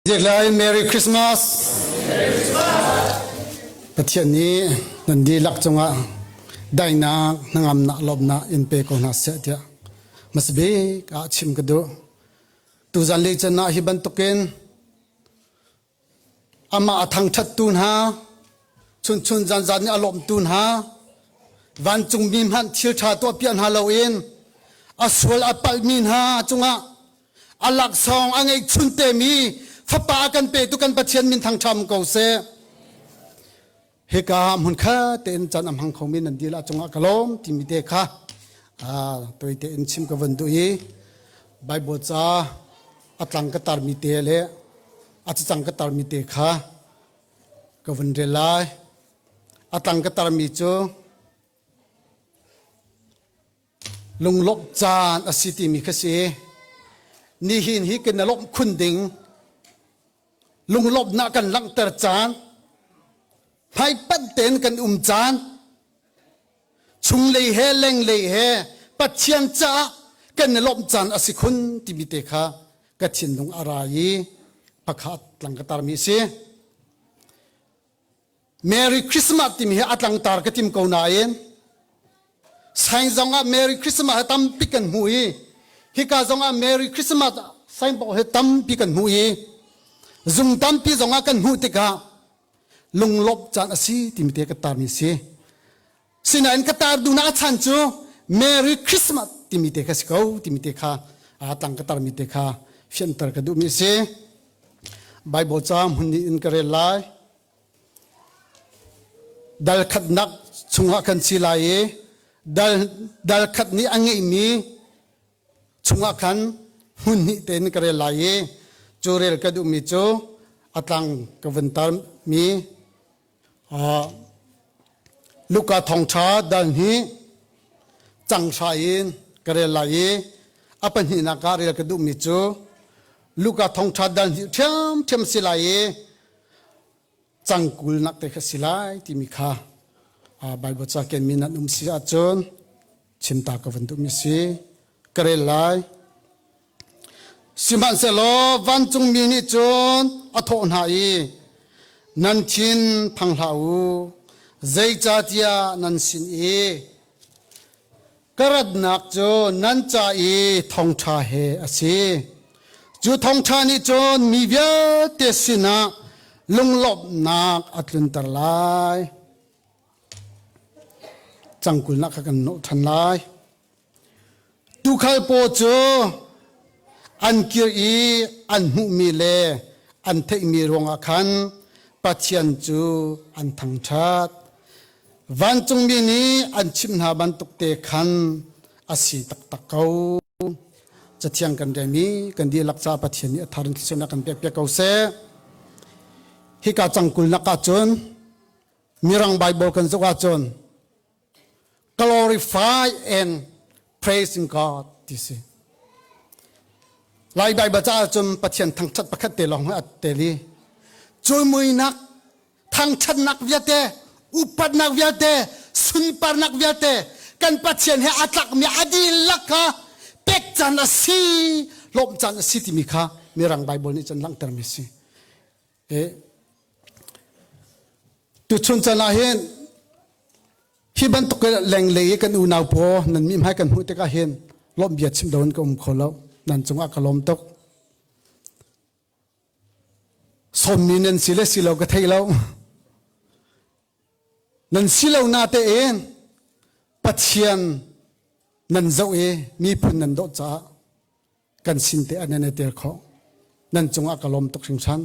Ziaklai Merry Christmas. Pathian nih nan dihlak cungah daihnak, hnangamnak, lawmhnak in pe ko hna seh tiah hmasabik ah chim ka duh. Tuzan le can ah hi bantukin amah a thangṭhattu hna, chunchun zanzan nih a lawmhtu hna, vancungmi hmanh thil ṭha tuahpiak hna loin a sual a palhmi hna cungah a laksawng a ngeihchun temi fapa a kan petu kan Pathian min thangṭham ko seh. Hika hmunkhat tein caan a hmang khomi nan dilah cungah ka lawm timi te kha toi tein chim ka van duh i Bible ca a tlang ka tarmi te le a cacang ka tarmi te kha ka vun rel lai. A tlang ka tarmi cu Lunglawmh caan a si timi kha si. Nihin hi kan i lawmh khun ding. Lunglawmhnak kan langhter caan. Hmaipanh tein kan um caan. Chunglei he lenglei he Pathian caah kan i lawmh caan a si khun timi te kha ka thinlung a ra i pakhat tlang ka tarmi a si. Merry Christmas timi hi a tlangtar ka tim ko nain sign zong ah Merry Christmas hi tampi kan hmuh i hika zong ah Merry Christmas signboard hi tampi kan hmuh i zung tampi zong ah kan hmuh tikah lunglawmh caan a si timi te ka tarmi si. Sinain ka tar duhnak a chan cu Merry Christmas timi te kha si ko timi te kha a tlang ka tarmi te kha fianter ka duhmi a si. Bible ca hmun in ka rel lai. Dal khatnak chungah kan si lai i dal, dal khat nih a ngeihmi chungah khan hmun hnih tein ka rel lai i cu rel ka duhmi cu a tlang ka vun tarmi Luka thawngṭha dal hnih cang hra in ka rel lai i a pahnihnak ah rel ka duhmi cu Luka thawngṭha dal hnih ṭhiamṭhiam si lai i cang kulnak te kha si lai timi kha Baibal ca kenmi nan um si ahcun chimta ka van duhmi si ka rel lai. Sihmanhsehlaw vancungmi nih cun a thawh hna i, Nan thin phang hlah u, zeicahtiah nan sin i ka ratnak cu nan ca i thawngṭha he a si. Cu thawngṭha nih cun mi vialte sinah lunglawmhnak a tlunter lai. Cangkulnak kha kan nawh ṭhan lai. Tuukhal paw cu an kir i an hmuhmi le an theihmi ruangah khan Pathian cu an thangṭhat. Vancungmi nih an chimh hna bantuk te khan a si taktak ko. Cathiang kan relmi kan dihlak caah Pathian nih a thar in thluachuahnak kan pekpiak ko seh. Hika cangkulnak ahcun Mirang Bible kan zoh ahcun glorify and praising God ti si. Lai Bible caah cun Pathian thangṭhat pakhat te lawng a tel i culmuinak thangṭhatnak vialte upatnak vialte sunparnak vialte kan Pathian he a tlakmi a dihlak kha pek caan a si lawmh caan a si timi kha Mirang Bible nih cun langhtermi a si. Tuchun chan ah hin hi bantuk lenglei i kan unau paw nan mi hmai kan hmuh tikah hin lawmh bia chim lo in ka um kho lo. Nan cungah ka lawm tuk. Sawmmi nan si le si lo ka thei lo. Nan si lo na tein Pathian nan zoh i miphun nan dawt caah kan sin te ah nan i tel khawh. Nan cungah ka lawm tuk hringhran.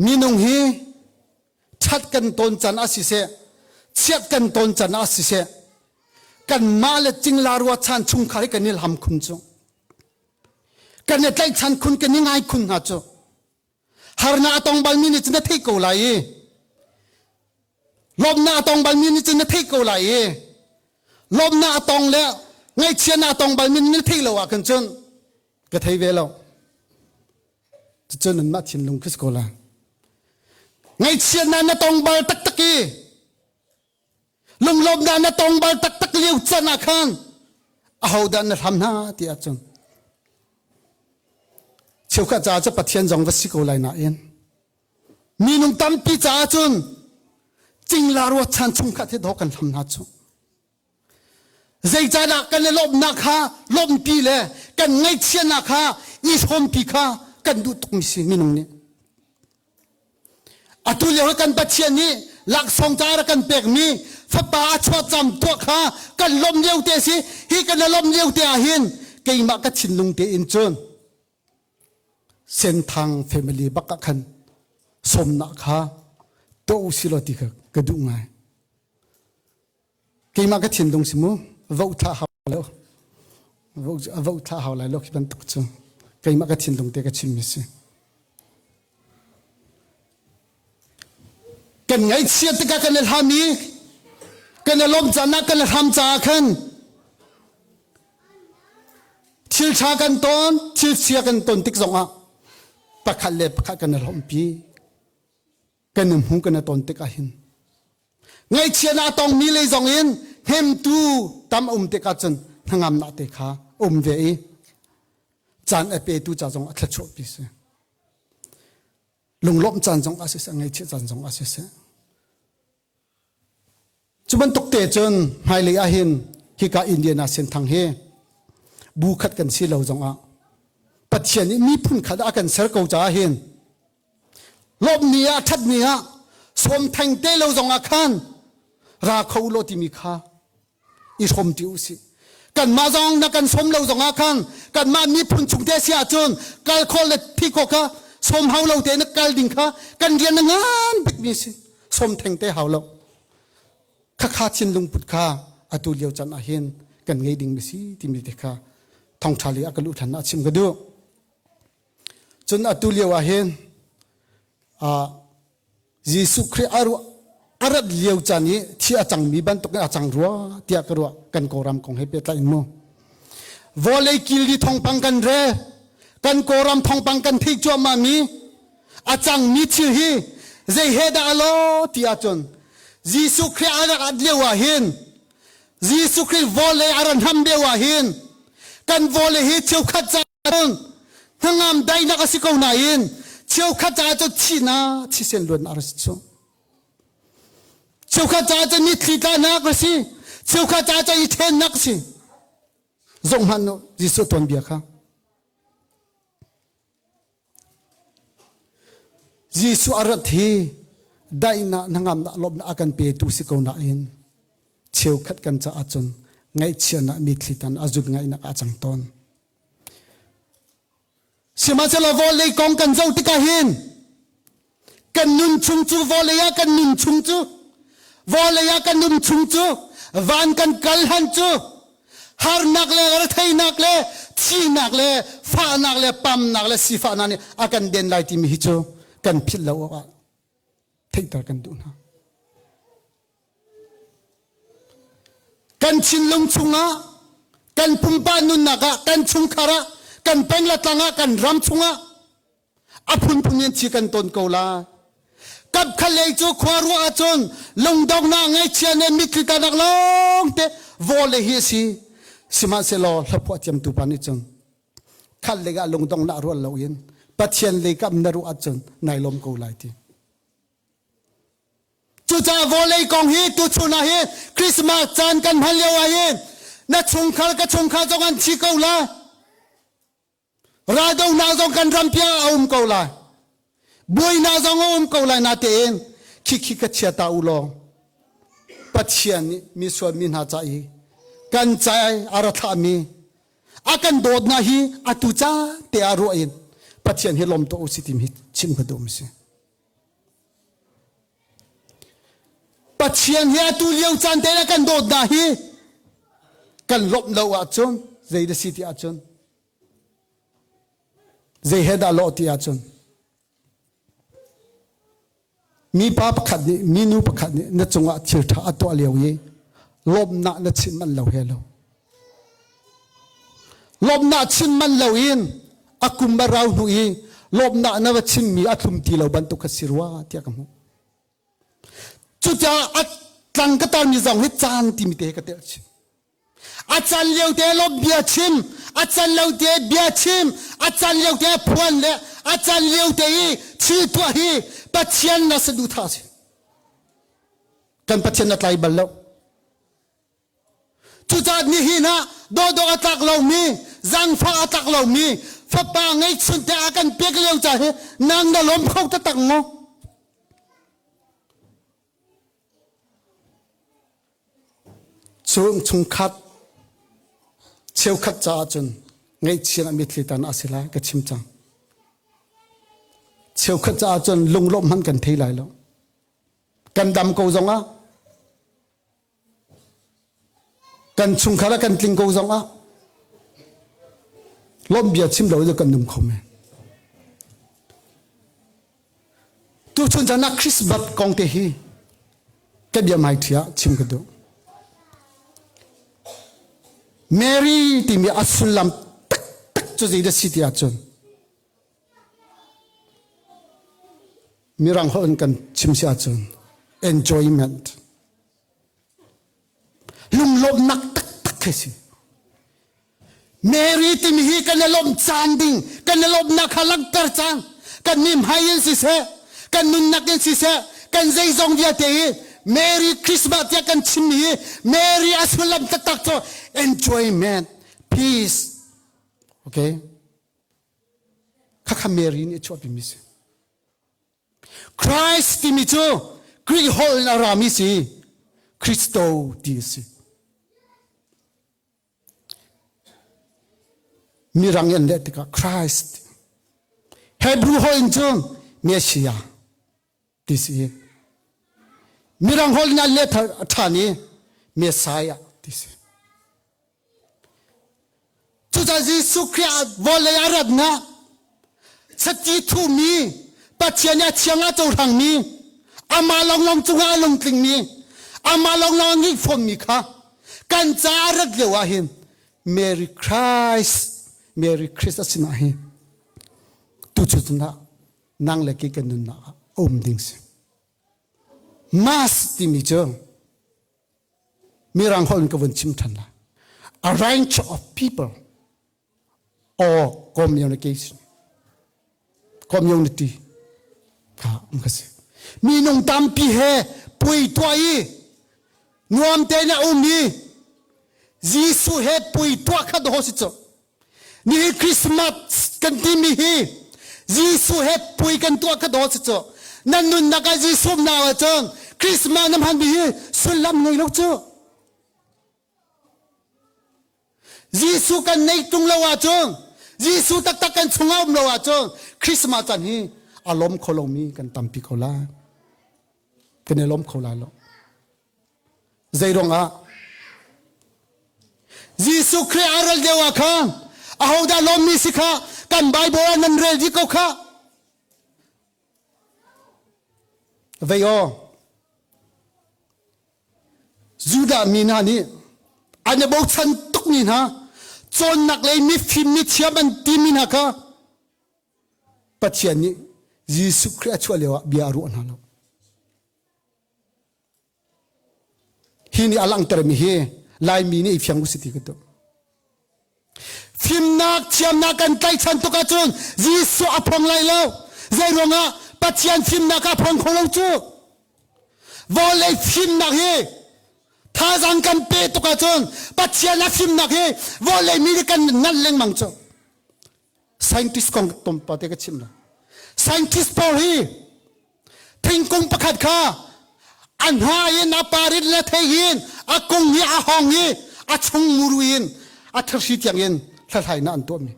Minung hi ṭhat kan tawn can ah siseh, chiat kan tawn can ah siseh, kanmah le cingla ruachan chungkhar hi kan i hlam khun cu. Kan i tlaihchan khun, kan i ngai khun hna cu. Harnak a tong balmi nih cun na theih ko lai i lawmhnak a tong balmi nih cun na theih ko lai i lawmhnak a tong le ngaihchiatnak a tong balmi nih na theih lo ahkhan cun ka thei ve lo. Cucun nanmah thinlung khi si ko lai. Ngaihchiatnak na tong bal taktak i lunglawmhnak na tong bal taktak lio can ah khan ahodah na hlam hna ti ahcun. Cheukhat caah cu Pathian zong va si ko lai nain minung tampi caah cun cingla ruatchan chungkhat he dawh kan hlam hna cu. Zeicahdah kan i lawmhnak kha lawmhpi le kan ngaihchiatnak kha i hrawmpi kha kan duh tukmi si minung nih. Atu lio hi kan Pathian nih laksawng ca a rak kan pekmi fapa a chuahcam tuah kha kan lawmh lio te si. Hi kan i lawmh lio te ah hin keimah ka thinlung tein cun Senthang family bak ah khan sawmnak kha tuah u si law ti kha ka duh ngai. Keimah ka thinlung si mu voh thlah hau lo. Voh thlah hau lai lo khi bantuk cu. Keimah ka thinlung te ka chimmi si. Kan ngaihchiat tikah kan i hlam i kan i lawmh caan ah kan i hram caah khan thil ṭha kan ton, thil chia kan ton tik zongah pakhat le pakhat kan i lawmhpi. Kan i hmu kan i ton tikah hin ngaihchiatnak a tongmi lei zong in hnemtu tam a um tikah cun hnangamnak te kha um ve i caan a petu ca zong a thluachuahpi si. Lunglawmh caan zong ah siseh, ngaihchiat caan zong ah siseh. Cu bantuk te cun hmailei ah hin hika Indiana Senthang hi bu khat kan si lo zong ah Pathian nih miphun khat a kan ser ko caah hin lawmh ni ah ṭhat ni ah sawm theng te lo zong ah khan ra kho law timi kha i hrawm ṭi usih. Kanmah zong na kan sawm lo zong ah khan kanmah miphun chung te si ahcun kal khawh le thi khawh kha sawm hau lo te na kal ding kha kan rian a ngan bikmi si. Sawm theng te hau lo. Khakha thinlung put kha atu lio can ah hin kan ngei ding mi si timi te kha thawngṭha lei a ka luh hlan ah chim ka duh. Cun atu lio ah hin Jesuh Khrih a ruah a rat lio caan i thi a cangmi bantuk in a cang rua tiah ka ruah kan Kawlram kong he pehtlai in mu. Vawlei killi thawngpang kan rel kan Kawlram thawngpang kan theih cuahmah mi a cangmi thil hi zei he dah a lo ti ahcun Jesuh Khrih a rak at lio ah hin Jesuh Khrih vawlei a ran ham lio ah hin kan vawlei hi cheukhat ca cun hnangam daihnak a si ko nain cheukhat caah cun thihnak thisen luannak a si cu cheukhat caah cun mitthli tlaknak a si cheukhat caah cun i ṭhennak a si zoh hmanh u Jesuh tuanbia kha Jesuh a rat hi daihnak hnangamnak lawmhnak a kan petu si ko nain cheukhat kan caah cun ngaihchiatnak mitthli tan a zut ngaihnak a cang tawn. Sihmanhsehlaw vawlei kong kan zoh tikah hin kan nun chung cu vawlei ah kan nun chung cu vawlei ah kan um chung cu van kan kal han cu harnak le retheinak le thihnak le fahnak le pamnak le sifahnak nih a kan den lai timi hi cu kan philh lo awk ah theihter kan duh hna. Kan thinlung chungah kan pumpa nunnak ah kan chungkhar ah kan peng le tlang ah kan ram chungah a phunphun in thi kan ton ko lai. Kapkhat lei cu khua ruah ahcun lungdonghnak ngaihchia ne mitthli tanak lawng te vawlei hi a si. Sihmanhsehlaw hlaphuah thiamtu pa nih cun khat lei ah lungdonghnak ruat loin Pathian lei kam na ruah ahcun nai lawm ko lai ti. Cucaah vawlei kong hi tuchun ah hin Christmas caan kan hman lio ah hin na chungkhar ka chungkhar zong an thi ko lai. Raldohnak zong kan rampi ah a um ko lai. Buainak zong a um ko lai natein khikhi ka chia ta u law Pathian nih misual mi hna ca i kan ca a ra thlahmi a kan dawtnak hi atu ca te ah ruah in Pathian hi lawm tuah u si timi hi chim ka duh mi si. Pathian hi atu lio caan te ah kan dawtnak hi kan lawmh lo ahcun zei da si ti ahcun Zei he dah lawh ti ahcun mipa pakhat nih minu pakhat nih na cungah thil ṭha a tuah lio i lawmhnak na chim manh lo he lo. Lawmhnak chim manh lo in a kum a rau hnu i lawmhnak na va chimmi a thlum ti lo bantuk kha si rua tiah ka hmuh. Cucaah a tlang ka tarmi zong hi caan timi te he ka telh chih. A can lio te lawm bia chim, a can lo te bia chim, a can lio te phuan le a can lio te i thil tuah hi Pathian na saduhthah a si. Kan Pathian na tlai bal lo. Cucaah nihin ah dawdawh a tlak lomi, zaangfah a tlak lomi fapa ngeihchun te a kan pek lio ca hi nang na lawm kho taktak maw? Chung chungkhat cheukhat caah cun ngaihchia ah mitthli tan a si lai ka chim cang. Cheukhat caah cun lunglawmh hmanh kan thei lai lo. Kan dam ko zongah kan chungkhar ah kan tling ko zongah lawmh bia chim lo in kan nung kho men. Tuchun caan ah Christmas kong te hi ka bia hmaiṭhi ah chim ka duh. Mary timi a sullam taktak cu zei dah si ti ahcun Mirang holh in kan chim si ahcun enjoyment lunglawmhnak taktak khi si. Mary timi hi kan i lawmh caan ding kan i lawmhnak kha langhter cang kan mi hmai in siseh kan nunnak in siseh kan zeizong vialte hi Merry Christmas tiah kan chimmi hi Mary a sullam taktak cu enjoyment peace okay Khakha Mary nih a chuahpimi si. Christ timi cu Greek holh in a rami si. Christo ti a si. Mirang in an leh tikah Christ. Hebrew holh in cun Messiah ti si. Mirang holh in an leh ṭhan i Messiah ti si. Cucaah Jesuh Khrih ah vawlei a ratnak chiti thuhmi Pathian nih a thiang ah cohlangmi amah lawnglawng cungah a lungtlingmi amah lawnglawng a ngeih fawnmi kha kan caah a rat lio ah hin Merry Christ Merry Christ a sinah hi tuchun ah nang le kei kan nunnak ah a um ding si. Mass timi cu Mirang holh in ka vun chim ṭhan lai. A range of people or communication. Community kha um ka si. Minung tampi he pui tuah i nuam tein a um i Jesuh he pui tuah kha dawh si cu. Nihin Christmas kan timi hi Jesuh he pui kan tuah kha daw si cu. Nan nunnak ah Jesuh nau ahcun Christmas na hmanmi hi sullam ngei lo cu. Jesuh kan neih tung lo ahcun Jesuh taktak kan chungah um lo ahcun Christmas caan hi a lawm kho lomi kan tampi ko lai. Kan i lawm kho lai lo. Zeiruangah? Jesuh Khrih a ral lio ah khan ahodah lawmmi si kha kan Bible ah nan rel dih ko kha. Vei aw. Judah mi hna nih an i bochan tukmi hna cawnnak lei mifim mithiam an timi hna kha Pathian nih Jesuh Khrih a chuah lio ah bia a ruah hna lo. Hi nih a langhtermi hi Laimi nih i fiang usih ti ka duh. Fimnak thiamnak kan tlaihchan tuk ahcun Jesuh a phong lai lo. Zei ruangah Pathian fimnak a phong kho lo cu. Vawlei fimnak hi thazaang kan pe tuk ahcun Pathian a fimnak hi vawlei mi nih kan ngalh lengmang cu. Scientist kong tlawmpal te ka chim lai. Scientist pawl hi thingkung pakhat kha a hna in a par in le thei in a kung hi a hong i a chung muru in a thirhri tiang in hlathlainak an tuahmi.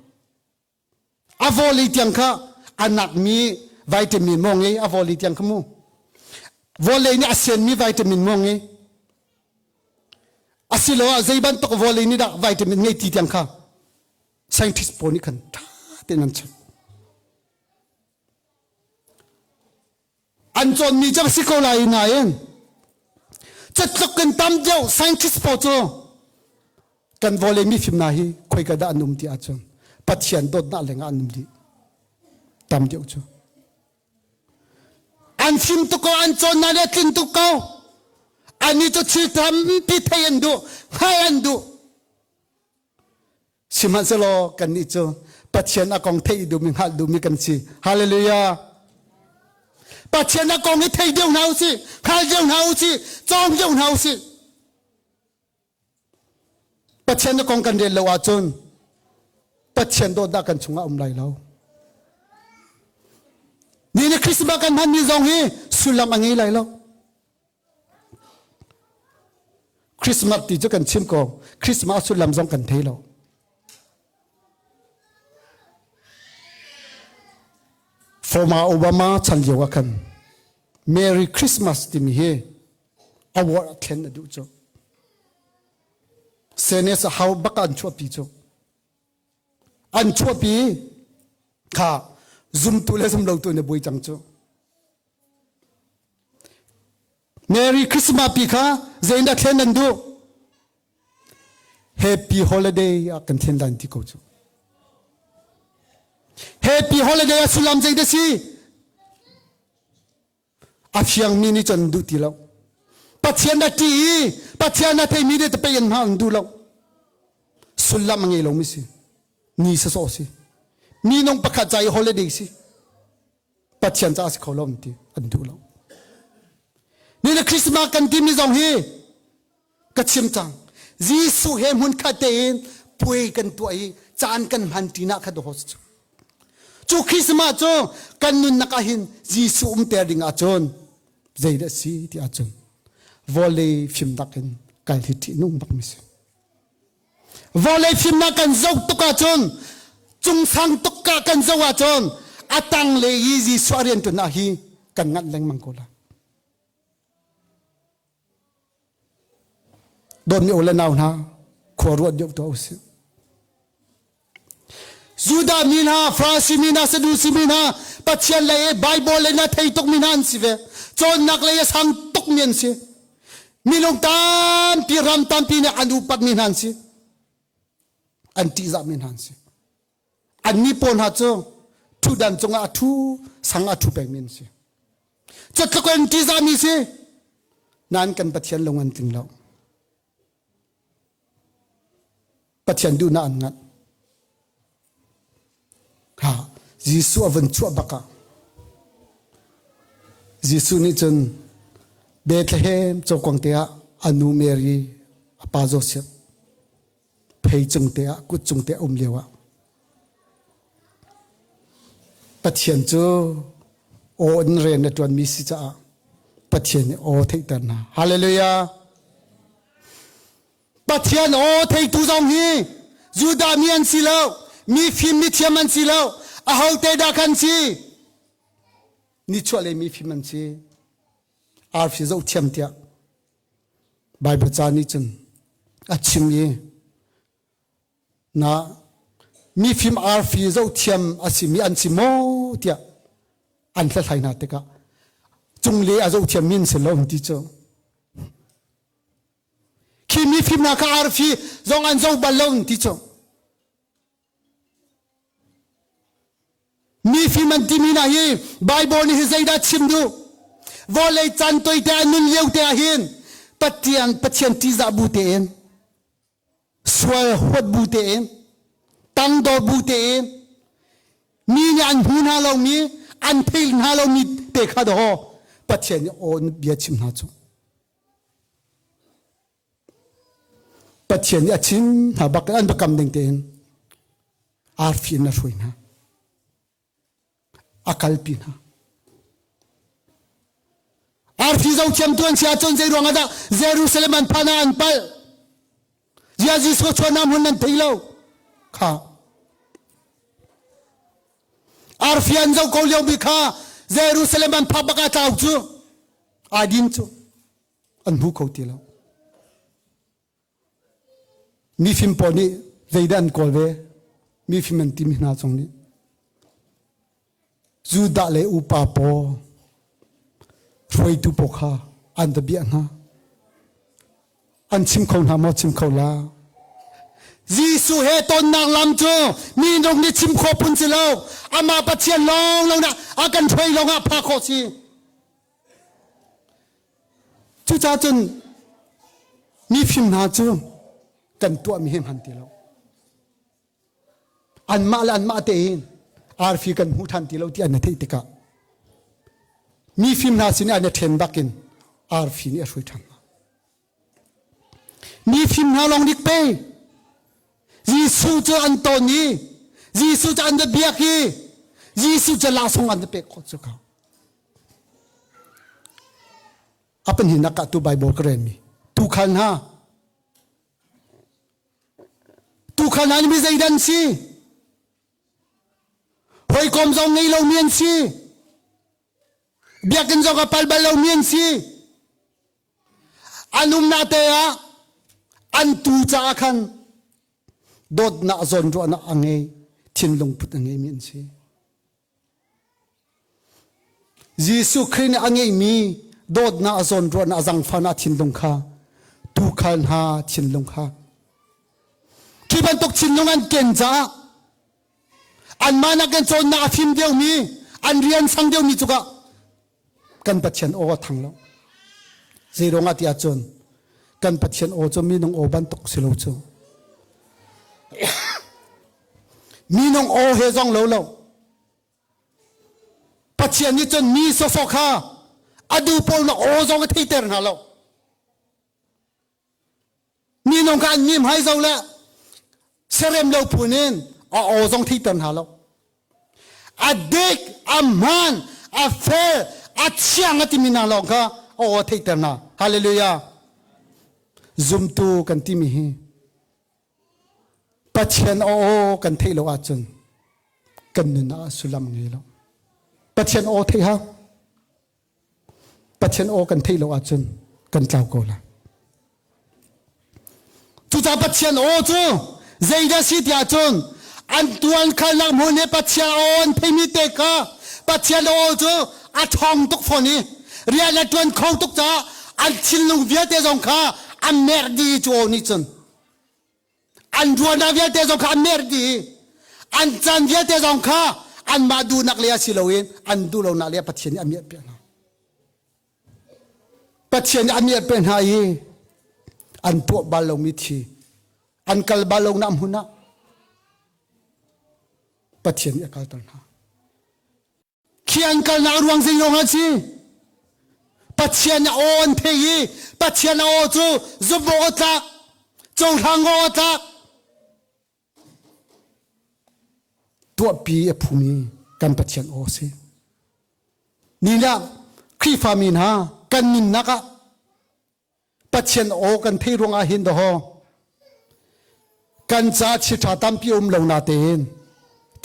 A vawlei tiang kha a nakmi vitamin maw ngei a vawlei tiang kha mu. Vawlei nih a sianmi vitamin maw ngei. Asiloah zei bantuk vawlei nih dah vitamin ngei ti tiang kha scientist pawl nih khan ṭha tein an chim. An cawnmi cu a si ko lai nain catluk in tam deuh scientist pawl cu kan vawlei mifim hna hi khoika dah an um ti ahcun Pathian dawtnak lengah an um dih tam deuh cu. An fim tuk ko, an cawnnak nih a tlin tuk ko. Annih cu thil tampi thei an duh, hngalh an duh. Sihmanhsehlaw kannih cu Pathian a kong theih duhmi hngalh duhmi kan si. Hallelujah. Pathian a kong hi thei deuh hna usih, hngal deuh hna usih, cawng deuh hna usih. Pathian a kong kan rel lo ahcun Pathian dawtnak kan chungah um lai lo. Ni ni Christmas kan hmanmi zong hi sullam a ngei lai lo. Christmas ti cu kan chim ko. Christmas sullam zong kan thei lo. Former Obama chan lio ah khan Merry Christmas timi hi award a thlen a duh cu. Senate hau bak an chuahpi cu. An chuahpi kha zumtu le zumlotu na buai cang cu. Merry Christmas pi kha zeidah thlen nan duh? Happy holiday ah kan thlen dan ti ko cu. Happy holiday a sullam zeidah si? A fiangmi nih cun duh ti lo. Pathian a ṭih i Pathian a theimi nih pei an hma an duh lo. Sullam a ngei lomi si. Ni sawsawh si. Minung pakhat ca i holiday si. Pathian caah si kho lo ti an duh lo. Ni le Christmas kan timi zong hi ka chim cang. Jesuh he hmun khat tein puai kan tuah i caan kan hman ṭinak kha dawh cu. Cu Christmas cu kan nunnak ah hin Jesuh umter ding ahcun zeidah si ti ahcun vawlei fimnak in kal hi ṭihnung bak mi si. Vawlei fimnak kan zoh tuk ahcun cungsang tuk ka kan zoh ahcun a tanglei i Jesuh a rianṭuannak hi kan nganh lengmang ko lai. Dawtmi u le nau hna, khua ruat deuh tuah usih. Judah mi hna, Farasi mi hna, Sadusi mi hna, Pathian lei i Bible lei na thei tukmi hna an si ve. Cawnnak lei a sang tukmi an si. Minung tampi, ram tampi nih an upatmi hna an si. An ṭihzahmi hna an si. Annih pawl hna cu ṭhutdan cungah a ṭhu, sang a ṭhu pengmi an si. Cutluk in ṭihzahmi si. Nain kan Pathian lung an tling lo. Pathian duhnak an nganh. Ha, Jesuh a vun chuah bak ah Jesuh nih cun Bethlehem cawkuang te ah a nu Mary a pa Joseph phei cung te ah kut cung te um lio ah Pathian cu aw in rian a ṭuanmi si caah Pathian nih aw theihter hna. Hallelujah! Pathian aw theitu zong hi Judah mi an si lo, mi fim mi thiam an si lo, ahote dah kan si? Nichuahlei mi fim an si. Arfi zoh thiam tiah Bible ca nih cun a chim i na mifim arfi zohthiam a simi an si maw tiah an hlathlai hna tikah cungle a zohthiam mi an si lo ti cu khi mifim hna kha arfi zong an zoh bal lo ti cu Mifim an timi hna hi Bible nih hi zeidah chim duh? Vawlei caan toite a nun lio te ah hin Pathian Pathian ṭihzah bu tein sual huat bu tein tangdor bu tein mi nih an hmu hna lomi an thei hna lomi te kha daw Pathian nih aw bia chim hna cu Pathian nih a chim hna bak an biakam ding tein arfi in a hruai hna a kalpi hna. Arfi zohthiamtu an si ahcun zei ruangah dah Jerusalem an phan ah an palh? Zia Jesuh chuahnak hmun nan thei lo. Kha. Arfi an zoh ko liomi kha Jerusalem an phak bak ah tlau cu ai din cu an hmu kho ti lo. Mifim pawl nih zeidah an kawl ve? Mifim an timi hna zong nih Judah le upa pawl hruaitu pawl kha an va biah hna. An chim kho hna maw? Chim kho la. Jesuh he tonnak lam cu minung nih chim khawh phun si lo. Amah Pathian lawng lo na a kan hruai lawng ah phak khawh si. Cucaah cun mifim hna cu kan tuahmi he hman ti lo. Anmah le anmah tein arfi kan hmu ṭhan ti lo ti an i theih tikah mifim hna sin an i ṭhen bakin arfi nih a hruai ṭhan hna. Mifim hna lawng dik pe Jesuh cu an ton i Jesuh cu an va biak i Jesuh cu laksawng an va pek khawh cu ka. A pahnihnak ah tu Bible ka relmi tuukhal hna tuukhal hna nih mi zeidah an si? Hawikom zong ngei lomi an si. Biakinn zong a pal bal lomi an si. An umnak te ah an tuu caah khan dawtnak zawnruahnak a ngei, thinlung put a ngeimi an si. Jesuh Khrih nih a ngeihmi dawtnak zawnruahnak zangfahnak thinlung kha tuukhal hna thinlung kha khi bantuk thinlung an ken caah anmah nakin cawnnak a fim deuhmi an rian sang deuhmi cukah kan Pathian aw a thang lo. Zeiruangah ti ahcun kan Pathian aw cu minung aw bantuk si lo cu. Minung aw he zong lo lo. Pathian nih cun mi sawsawh kha a duh pawl na aw zong a theiter hna lo. Minung kha an mi hmai zo le serem lo phun in a aw zong theiter hna lo. A dik, a hmaan, a fel, a thiang a timi hna lawng kha a aw theiter hna. Hallelujah. Zumtu kan timi hi Pathian aw kan theih lo ahcun kan nun ah sullam ngei lo. Pathian aw theih hau. Pathian aw kan theih lo ahcun kan tlau ko lai. Cucaah Pathian aw cu zeidah si tiah cun an tuan khalnak hmun i Pathian aw an theimi te kha Pathian aw cu a ṭhawng tuk fawn i rian a ṭuan kho tuk caah an thinlung vialte zong kha an merh dih cu aw nih cun an ruahnak vialte zong kha an mer dih i an caan vialte zong kha anmah duhnak le ah si loin an duh lonak le Pathian nih a miahpiak hna. Pathian nih a miahpiak hna i an tuah bal lomi thi an kal bal lonak hmun ah Pathian nih a kalter hna. Khi an kalnak ruang zei a si? Pathian a aw an thei i Pathian a aw cu zumh awk a tlak, cohlang awk a tlak. Tuahpi a phumi kan Pathian aw a si. Ni ah Khrihfami hna kan nunnak ah Pathian aw kan theih ruangah hin dawhaw kan ca thil ṭha tampi um lo natein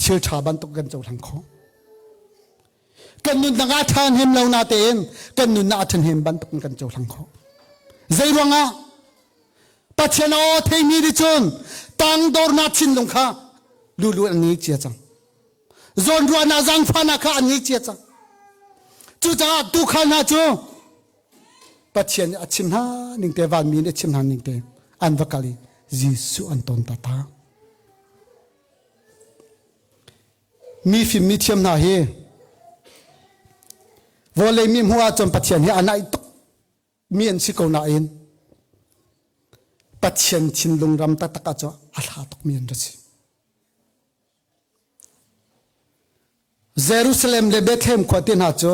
thil ṭha bantuk kan cohlang khawh. Kan nunnak ah ṭha hnem lo natein kan nunnak a ṭhahnem bantuk in kan cohlang khawh. Zei ruangah Pathian aw theimi nih cun tangdornak thinlung kha lulu an ngei cia cang. Zawnruahnak zaangfahnak kha an ngei cia cang. Cucaah tuukhal hna cu Pathian nih a chim hna ning te vanmi nih a chim hna ning te an va kal i Jesuh an ton ta ta. Mi fim mi thiam hna hi vawlei mi hmuh ahcun Pathian hi a naih tuk mi an si ko nain Pathian thinlung ram taktak ah cun a hla tuk mi an ra si. Jerusalem le Bethlehem khua te hna cu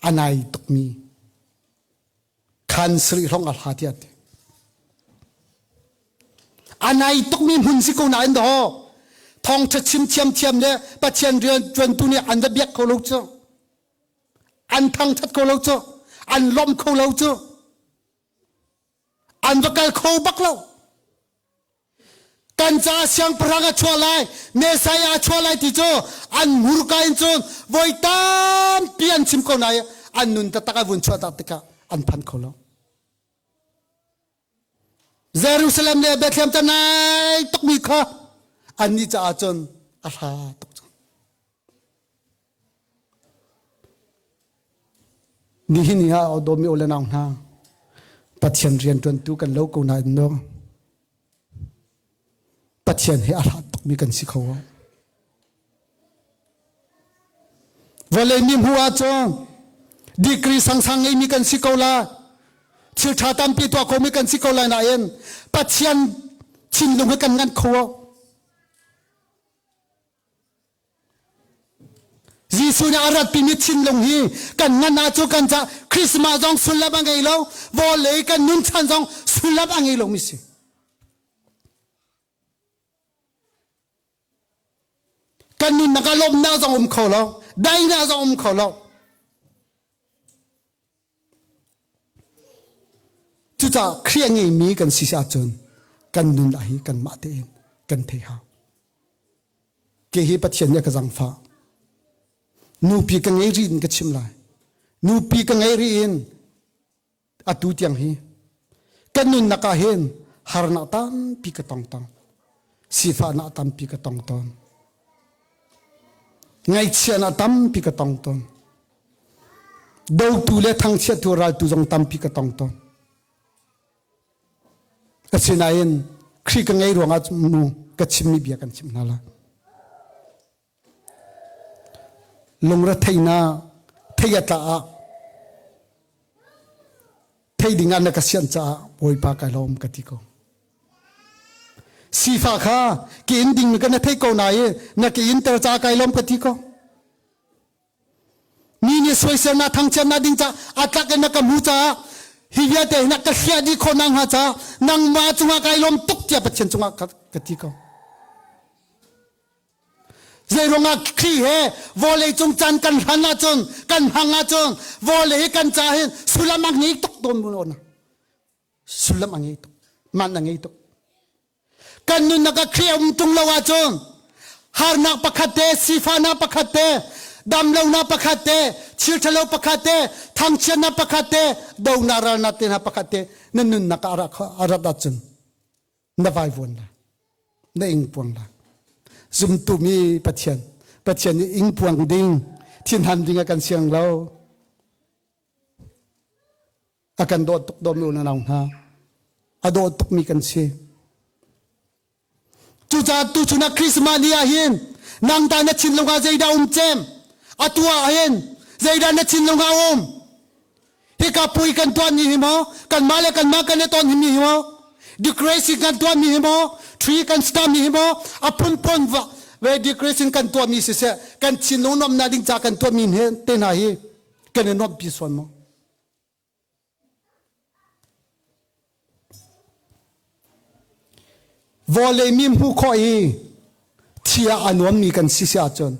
a nai tukmi khan sarih hrawng a hla tiah ti. A nai tukmi hmun si ko nain daw thawngṭha chim thiamthiam le Pathian rian ṭuantu nih an va biak kho lo cu an thangṭhat kho lo cu an lawmh kho lo cu an va kal kho bak lo Kan caah siangpahrang a chuah lai, Messiah a chuah lai ti cu an hmurka in cun voi tampi an chim ko nain an nun taktak a vun chuah tak tikah an phan kho lo. Jerusalem le Bethlehem ca nai tukmi kha annih caah cun a hla tuk cang. Nihin ni ah dawmi u le nau hna, Pathian rianṭuantu kan lo ko nain no Pathian he a hlat tukmi kan si kho. Vawlei mi hmuh ahcun degree sangsang ngeimi kan si ko la, thil ṭha tampi tuah khomi kan si ko lai nain Pathian thinlung he kan nganh kho. Jesuh nih a ratpimi thinlung hi kan ngan ahcun kan ca Christmas zong sullam a ngei lo, vawlei kan nun chan zong sullam a ngei lomi si. Kan nunnak ah lawmhnak zong um kho lo, daihnak zong um kho lo. Cucaah Khrih a ngeimi kan si ahcun kan nun ah hi kanmah tein kan thei hau. Ke hi Pathian nih a ka zangfah. Nupi ka ngei rih in ka chim lai. Nupi ka ngei rih in atu tiang hi kan nunnak ah hin harnak tampi ka tong tong. Sifahnak tampi ka tong tawn. Ngaihchiahnak tampi ka tong tawn. Dotu le thangchiattu raltu zong tampi ka tong tawn. Asinain Khrih ka ngei ruangah mu ka chimmi bia kan chimh hna lai. Lungretheihnak thei a tla ah thei ding ah na ka sianh caah Bawipa kai lawm ka ti ko. Sifa kha ke in ding ka na thei ko nain na ke in ter caah kai lawm ka ti ko. Mi nih soiselnak thangchiatnak ding caah a tlak in na ka hmu caah hi vialte hi na ka hliah dih khawh nakhnga caah nangmah cungah kai lawm tuk tiah Pathian cungah ka, ka ti ko. Zei ruangah Khrih he vawlei cung caan kan hlan ahcun kan hmang ahcun vawlei hi kan ca hin sullam a ngei tuk tawn mu na sullam a ngei tuk man a ngei tuk Kan nunnak ah Khrih a um ṭung lo ahcun harnak pakhat te, sifahnak pakhat te, damlonak pakhat te, thil ṭhalo pakhat te, thangchiatnak pakhat te, donak ralnak te hna pakhat te na nunnak ah a rat ahcun na vaivuan lai, na ingpuang lai. Zumtu mi Pathian, Pathian nih ingpuang ding, thinhan ding a kan siang lo. A kan dawt tuk dawmi u nau hna. A dawt tukmi kan si. Cucaah tuchun ah Christmas ni ah hin nang ta na thinlung ah zeidah um cem? Atu ah hin zeidah na thinlung ah um? Hika pui kan tuah ni hi maw? Kanmah le kanmah kan i ton hi mi hi maw? Decoration kan tuah mi hi maw? Tree kan star mi hi maw? A phunphun va ve decoration kan tuah mi siseh kan thinlung nuamhnak ding ca kan tuah mi te hna hi kan i nuamhpi sual maw? Vawlei mi hmuh khawh i thi ah a nuammi kan si si ahcun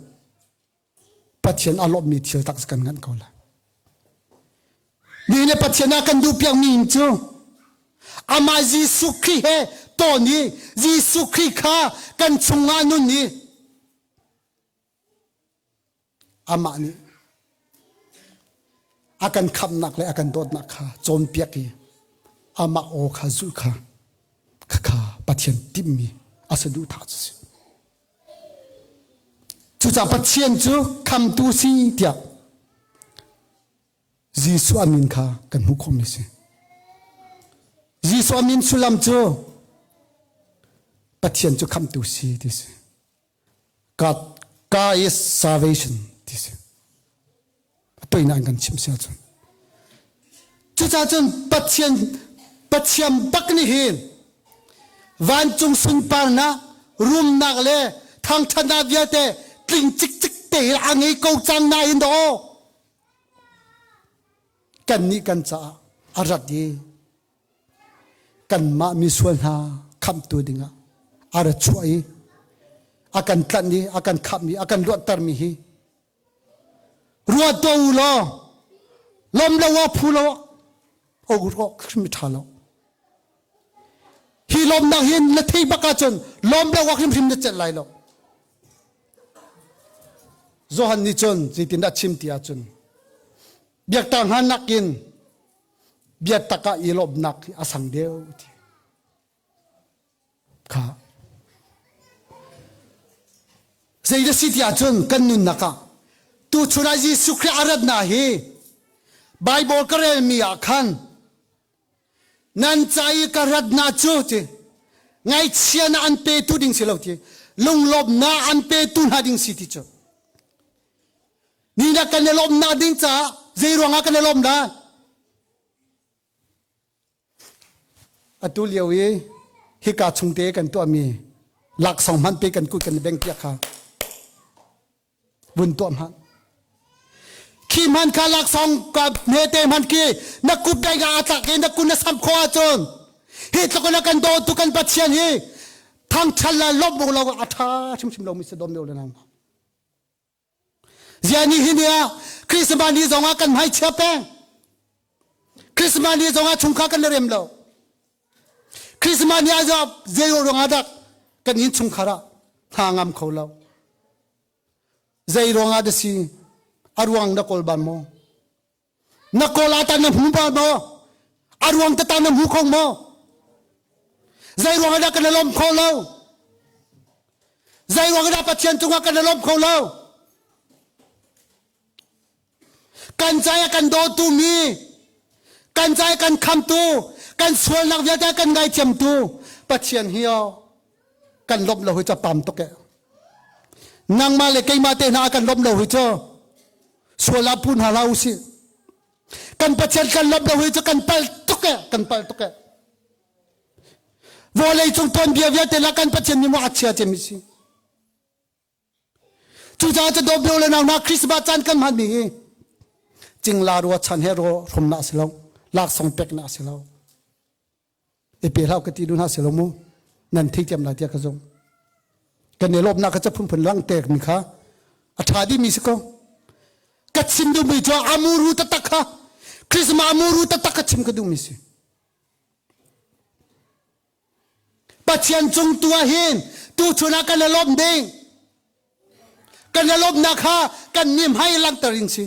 Pathian a lawmhmi thil tak kan nganh ko lai. Ni le Pathian ah kan duhpiakmi cu amah Jesuh Khrih he tawn i Jesuh Khrih kha kan chungah nun i Amah nih a kan khamhnak le a kan dawtnak kha cawnpiak i amah aw kha zulh kha khakha Pathian timhmi a saduhthah cu si. Cucaah Pathian cu khamtu si tiah Jesuh a min kha kan hmuh khawhmi si. Jesuh a min sullam cu Pathian cu khamtu si ti si. God, God is salvation ti si. A toinak in kan chim si ahcun. Cucaah cun Pathian Pathian bak nih hin vancung sunparnak, rumnak le thangṭhatnak vialte tling cikcik te hin a ngei ko cang nain dawh kannih kan caah a rat i kanmah misual hna khamhtu dingah a ra chuah i a kan tlanh i a kan khamh i a kan luattermi hi ruat tuah u law lawm lo ah phu lo ah hrim ṭha lo hi lawmnak hi na thei bak ahcun lawm lo ah hrimhrim na celh lai lo Johan nih cun zeitindah chim ti ahcun biaktak hna nakin biatak ah i lawmhnak hi a sang deuh ti kha zei na si ti ahcun kan nunnak ah tuchun ah Jesuh Khrih a ratnak hi Bible ka relmi ah khan nan ca i ka ratnak cu ti ngaihchianak an petu ding si lo ti lunglawmhnak an petu hna ding si ti cu Ni na kan i lawmhnak ding caah zei ruangah kan i lawm dah? Atu lio i hika chungte kan tuahmi laksawng hmanh pe kan kut kan i beng piak kha vun tuah hmanh. hman kha laksawng ka hmete hman khi na kup dai ah a tlak i na kun na sam khawh ahcun hi tluk in a kan dawtu kan Pathian hi thangṭhat le lawmh lo a ṭha hrimhrim lomi si dawm le nang. Zia ni hi ni ah Christmas ni zong ah kan hmaichia peng. Christmas ni zong ah chungkhar kan rem lo. Christmas ni ah zei ruang ah dah kan inn chungkhar ah hna ngam kho lo. Zei ruang ah dah si a ruang na kawl ban maw? Na kawl ah tah na hmu ba maw? A ruang tata na hmu kho maw? Zei ruang ah dah kan i lawm kho lo? Zei ruang ah dah Pathian cungah kan i lawm kho lo? Kan caah kan dawtu mi, kan caah kan khamtu, kan sualnak vialte kan ngaithiamtu Pathian hi oh, kan lawmh lo hi cu pam tuk e. Nangmah le keimah te hna kan lawmh lo hi cu sual ah pu hna hlah usih. Kan Pathian kan lawmh lo hi cu kan pal tuk e, kan pal tuk e. Vawlei cung tuanbia vialte la kan Pathian nih maw a chia cem si. Cucaah cu dawt le nau hna Christmas caan kan hmanmi hi cingla rua chan he ro hromnak si lo, laksawng peknak si lo. I pe hlah ka ti duh hna si lo mu. Nan thei tiam lai tiah ka zumh. Kan i lawmnak kha ca phunphun langhter mi kha a ṭha dihmi si ko. Ka chim duhmi cu amuru taktak kha Christmas amuru taktak kha chim ka duhmi si. Pathian cung tu ah hin tuchun ah kan i lawmh ding. Kan i lawmhnak kha kan mi hmai langhter in si.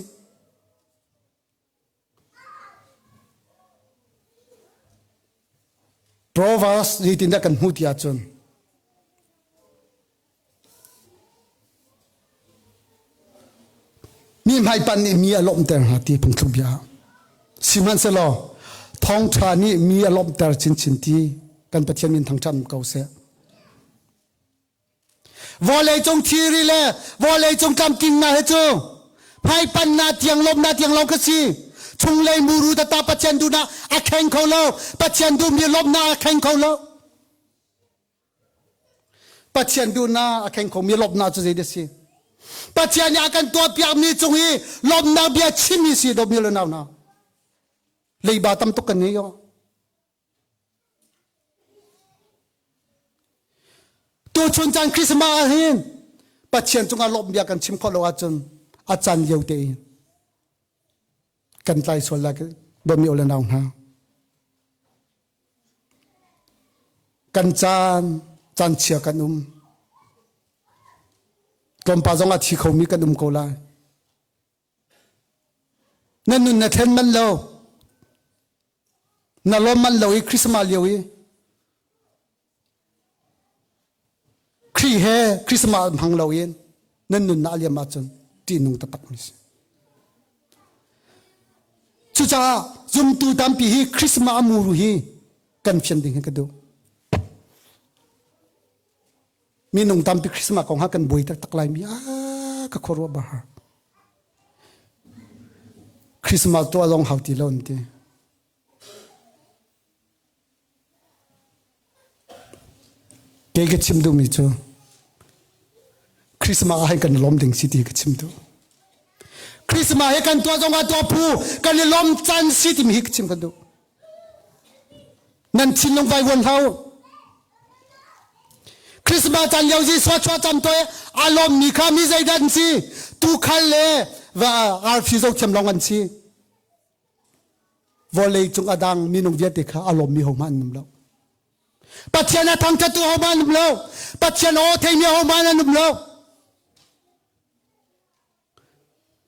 Proverbs zeitindah kan hmuh ti ahcun mi hmaipan nih mi a lawmhter hna ti phungthluk bia ah. Sihmanhsehlaw thawngṭha nih mi a lawmhter chinchin ti kan Pathian min thangṭhat ko seh. Vawleicung thilri le vawleicung tlamtlingnak hi cu hmaipannak tiang lawmnak tiang lawng kha si. Chunglei muru tata Pathian duhnak a kheng kho lo. Pathian duhmi lawmhnak a kheng kho lo. Pathian duhnak a kheng khomi lawmhnak cu zei si? Pathian nih a kan tuahpiakmi cung i lawmhnak bia chimmi si dawtmi le nau hna. Leiba tam tuk kan ngei yo. Tuchun caan Christmas ah hin Pathian cungah lawmh bia kan chim khawh lo ahcun a caan lio tein kan tlai sual lai dawmi le nau hna. Kan caan caan chia kan um. Tlawmpal zong a thi khomi kan um ko lai. Na nun na thlen manh lo. Na lawm manh lo i Christmas lio i Khrih he Christmas hmang lo in nan nunnak a liam ahcun ṭihnung taktak mi si. Cucaah zumtu tampi hi Christmas a muru hi kan fian ding hi ka duh. Minung tampi Christmas kong ha kan buai taktak lai mi ah ka khuaruah bahar. Christmas tuah lawng hau ti lo an ti. Kei ka chim duhmi cu Christmas ah hin kan i lawm ding si ti ka chim duh. Christmas hi kan tuah zong ah tuah phu kan i lawm can si timi hi ka chim kan duh. Nan thinlung vai vuan hlah u. Christmas caan lio Jesuh chuah cam toi a lawmmi kha mi zeidah an si? Tuukhal le va arfi zohthiam lawng an si. Vawlei cung a dang minung vialte kha a lawmmi hohmanh an um lo. Pathian a thangṭhattu hohmanh an um lo. Pathian aw theimi hohmanh an um lo.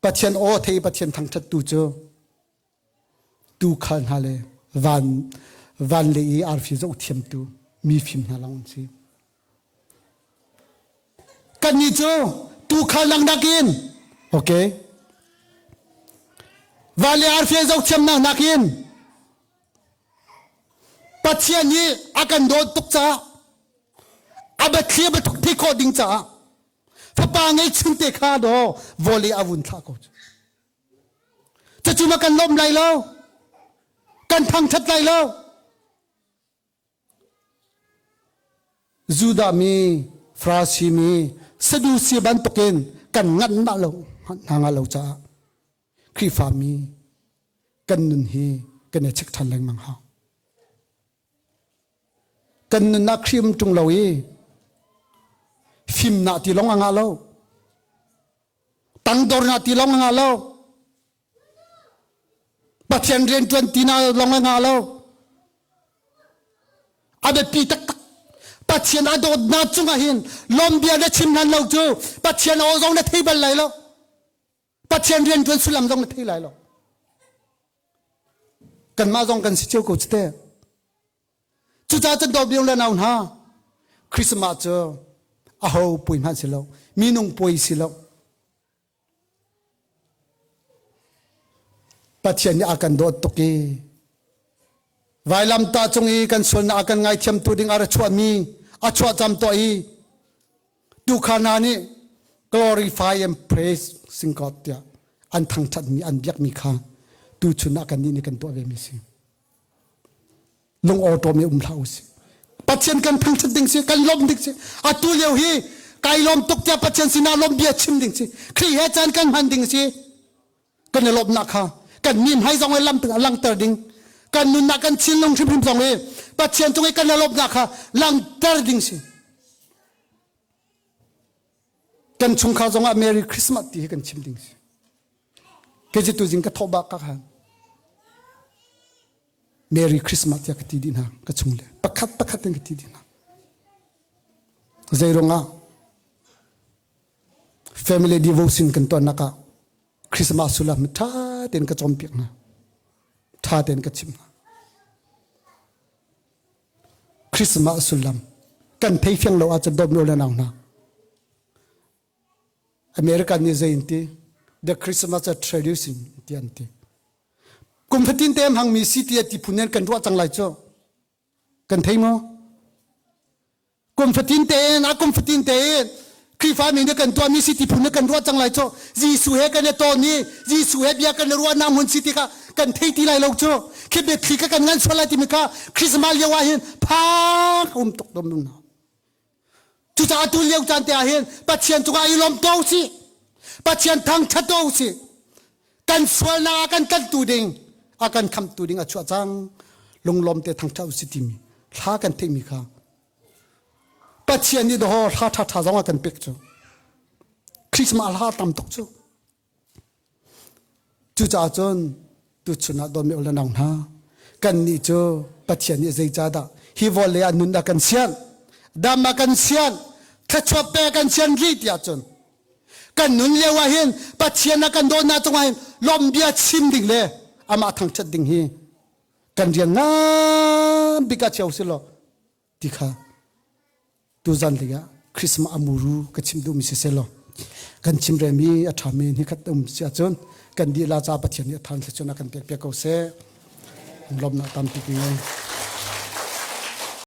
Pathian aw thei Pathian thangṭhattu cu tuukhal hna le van van le i arfi zoh thiamtu mifim hna lawng an si. Kannih cu tuukhal dangdak in okay van le arfi zoh thiamnak nakin Pathian nih a kan dawt tuk caah a biathli a biathuk thei khawh ding caah fapa ngeihchun te kha daw vawlei a vun thlah ko cu. Cucu ma kan lawm lai lo. Kan thangṭhat lai lo. Judah mi, Farasi mi, Sadusi bantukin kan nganh na lo hna nga lo caah. Khrihfami kan nun hi kan i check ṭhan lengmang hau. Kan nunnak Khrih um ṭung lo i fimnak ti lawng a ngah lo. Tangdornak ti lawng a ngah lo. Pathian rianṭuan ti na lawng a ngah lo. A biapi taktak. Pathian a dawtnak cungah hin lawmbia na chim hlan lo cu Pathian aw zong na thei bal lai lo. Pathian rianṭuan sullam zong na thei lai lo. Kanmah zong kan si cio ko cu te. Cucaah cun dawt le nau hna, Christmas cu aho puai hmanh si lo, minung puai si lo. Pathian nih a kan dawt tuk i vailamtah cung i kan sualnak a kan ngaithiamtu ding a ra chuahmi a chuah cam tuah i tuukhal hna nih glorify and praise sing God tiah an thangṭhatmi an biakmi kha tuchun ah kannih nih kan tuah vemi a si. Lung awṭawm i um hlah usih. Pathian kan thangṭhat ding si, kan lawmh ding si. Atu lio hi kai lawm tuk tiah Pathian sinah lawmh bia chim ding si. Khrih he caan kan hman ding si. Kan i lawmhnak kha kan mi hmai zong i langhter ding. Kan nunnak kan thinlung hrimhrim zong i Pathian cung i kan i lawmhnak kha langhter ding si. Kan chungkhar zongah Merry Christmas ti hi kan chim ding si. Kei cu tuzing ka thawh bak ka khan. Merry Christmas tiah ka ti dih hna ka chung le pakhat pakhat in ka ti dih hna. Zei ruangah family devotion kan tuahnak ah Christmas sullam ṭha tein ka cawnpiak hna. Ṭha tein ka chimh hna. Christmas sullam kan thei fiang lo ahcun dawtmi le nau hna. American nih zei in ti the Christmas tradition ti an ti. Kum fatin te hmangmi si ti ti phun in kan ruah cang lai cu. Kan thei maw? Kum fatin tein a kum fatin tein Khrihfami nih kan tuahmi si ti phun in kan ruah cang lai cu. Jesuh he kan i tawn i Jesuh he bia kan i ruahnak hmun si ti kha kan thei ti lai lo cu. Khi biathli kha kan ngan sual lai timi kha Christmas lio ah hin phang um tuk dom hna. Cucaah tu lio caan te ah hin Pathian cungah i lawm ko usih. Pathian thangṭhat ko usih. Kan sualnak ah kan tlanhtu ding, a kan khamhtu ding a chuah cang. Lunglawm te thangṭhat usih timi thla kan theihmi kha Pathian nih dawh hla ṭhaṭha zong a kan pek cu. Christmas hla tam tuk cu. Cucaah cun tuchun ah dawtmi le nau hna kannih cu Pathian nih zeicahdah hi vawlei ah nun a kan sianh dam a kan sianh thluachuah pe a kan sian rih tiah cun kan nun lio ah hin Pathian a kan dawtnak cungah hin lawmhbia chim ding le amah thangṭhat ding hi kan rian ngan bik ah chia usih law ti kha tuzan lei ah Christmas amuru ka chim duhmi si selaw kan chim remi a ṭhami ni khat um si ahcun kan dih la ca Pathian nih a than thluachuah kan pek piak ko seh lawmnak tampi ngei.